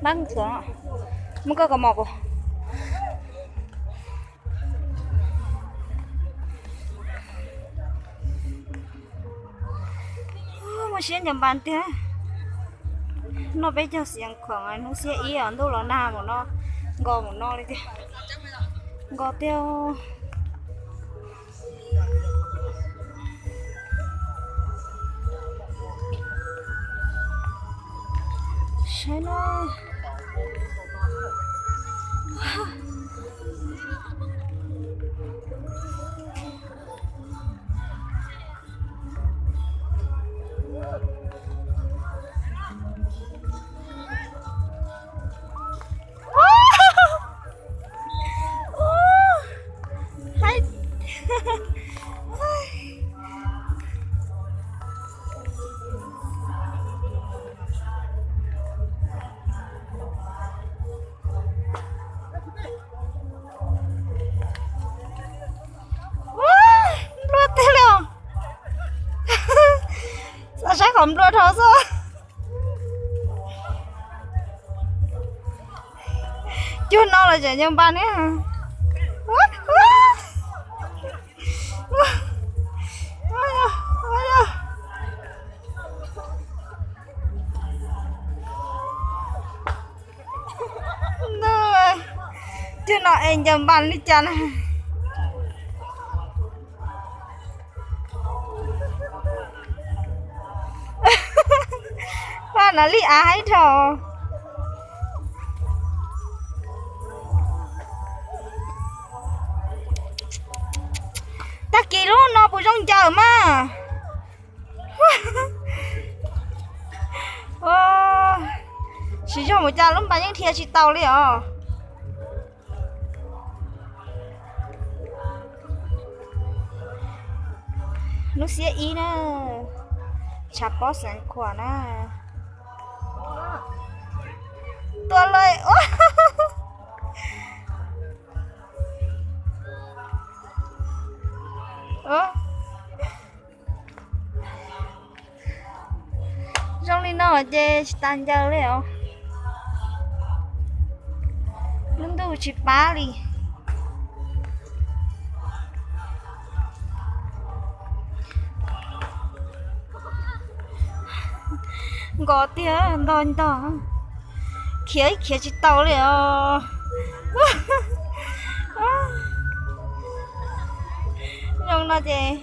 Mab tuaj, muab koj kaus mom kuv. Muaj siab ncaws npas tiag. Noj peb caug xiav khoom, hnub xiab ib os, ntuj los nag mus no, nkos mus no li tiag. Nkos tiag. Saib no. Nplua tiag li os. Xav saib qhov nplua dhau xwb. Cuag no los tseem ncaws npas ne. Cuag no es ncaws npas li cas na. Paj na li av ib dhau. Tag kis lub no puas zoo ncaws mas. Tsis yog mus cas lub npas yeej dhia tsis tau li os. Lub xiab ib na, tshav pob xeev khuam na. Tua lawm. Zoo li no ces tsis tas ncaws li os. Lub ntuj tsis pab li. Nkos tiag, ntog ntog, khiav ib khiav tsis tau li os. Zoo no ces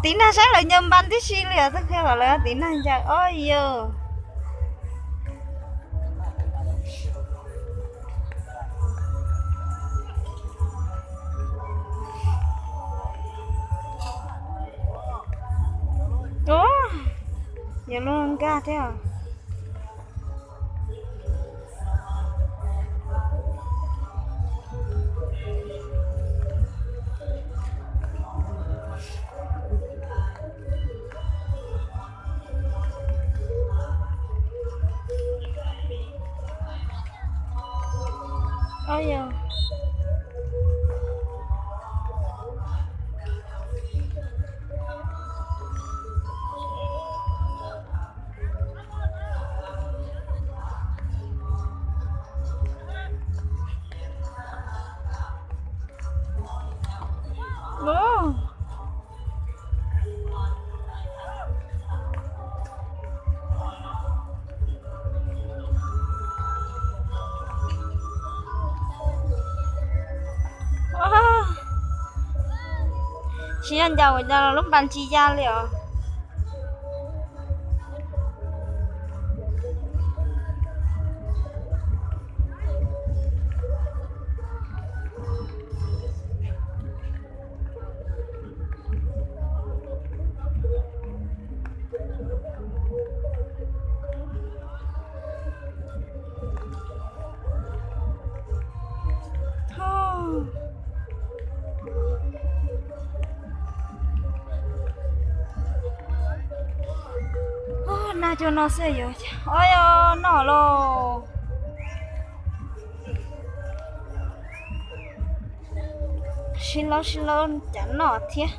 tiv nag saib lawv ncaws npas tib si li os, twb qhia kom lawv tiv nag ncaws os yog. Yuav luag nkag thiab. Tsis yog ncaws ua cas lub npas tsis ya li os. Nag cuag no xwb yuav ua cas noj lauj. Sib laub sib laub cas noj thiab.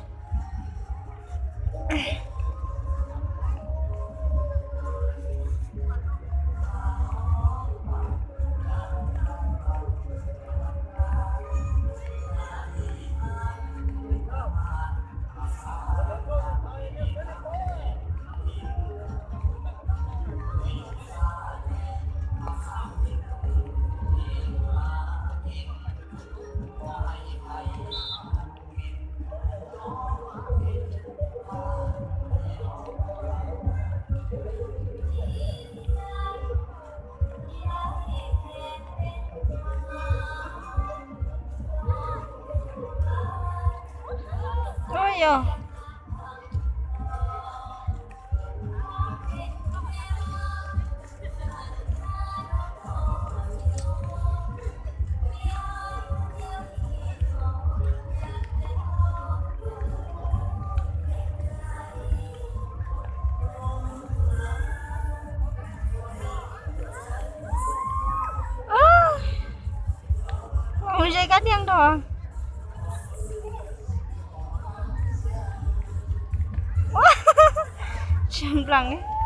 Ua yog Mus ze kab tiaj nrog. Tsis nplees.